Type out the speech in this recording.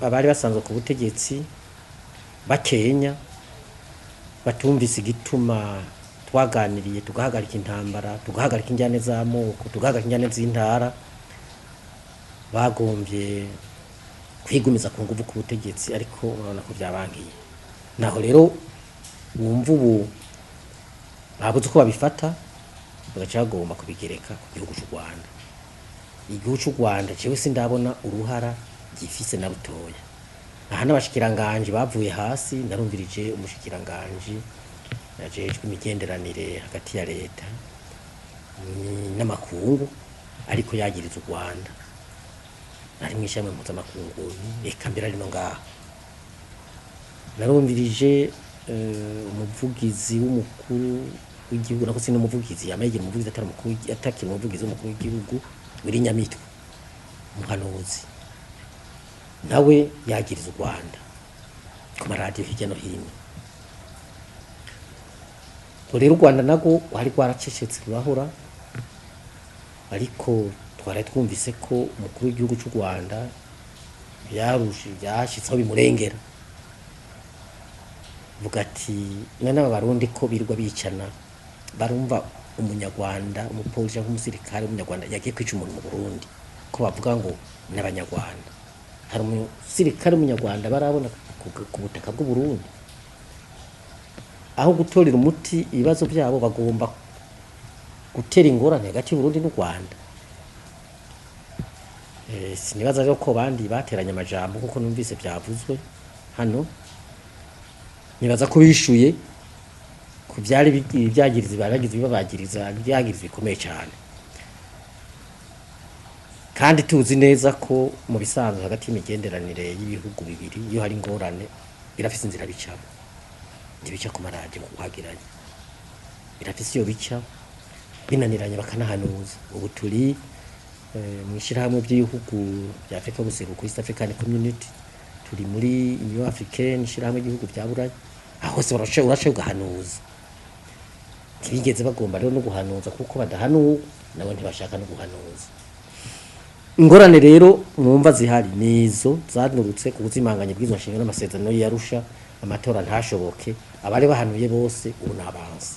Abari basanzwe ku butegetsi bakenya batumvise igituma twaganiriye, tugahagarika intambara, tugahagarika injyane z'amoko, tugahagarika injyane z'intara, bagombye kwigumiza ku nguvu ku butegetsi, ariko urabona ko byabangiye. Naho rero wumva ubu babuze uko babifata, bagaca bagomba kubigereka ku gihugu cy'u Rwanda. Igihugu cy'u Rwanda jewe sindabona uruhara gifise na rutoya. Aha n'abashikiranganji bavuye hasi. Narumvirije umushikiranganji ajejwe imigenderanire hagati ya leta n'amakungu, ariko yagiriza u Rwanda ari mw'ishami mpuzamakungu, eka mbere ari no ngaha. Narumvirije umuvugizi w'umukuru w'igihugu, nako si n'umuvugizi, yama yigira umuvugizi atari umukuru, atakiri umuvugizi w'umukuru w'igihugu, Willy Nyamitwe, umuhanuzi, nawe yagiriza u Rwanda ku maradiyo hirya no hino. Ubwo rero u Rwanda narwo rwari rwaracecetse rurahora, ariko twari twumvise ko umukuru w'igihugu cy'u Rwanda yarushe, byashitse aho bimurengera, vuga ati: "None aba Barundi ko birirwa bicana, barumva umunyarwanda, umupolisi cyangwa umusirikare w'umunyarwanda yagiye kwica umuntu mu Burundi, ko bavuga ngo n'abanyarwanda? Hari umusirikare w'umunyarwanda barabona ku butaka bw'u Burundi?" Aho gutorera umuti ibibazo byabo, bagomba gutera ingorane hagati y'Uburundi n'u Rwanda. Sinibaza rero ko bandi bateranye amajambo, kuko numvise byavuzwe hano. Nibaza ko bishuye ku byari ibyagiriza, baragize ibibabagiriza, ibyagiriza bikomeye cyane, kandi tuzi neza ko mu bisanzwe hagati y'imigenderanire y'ibihugu bibiri, iyo hari ingorane, birafise inzira bicamo. Ntibica ku maradiyo kuhagiranye, birafise iyo bica, binaniranye bakanahanuza. Ubu turi mu ishyirahamwe by'ibihugu bya Afrika y'ubuseruko, East African Community, turi muri Union Africaine, ishyirahamwe ry'ibihugu bya Buraya, aho hose uraca ugahanuza. Ntibigeze bagomba rero no guhanuza, kuko badahanurwa nabo ntibashaka no guhanuza. Ingorane rero mwumva zihari nizo zanurutse ku buzimanganye bw'izo nshinga n'amasezerano y'Arusha, amatora ntashoboke. Abari bahanuye bose ubu nabansi.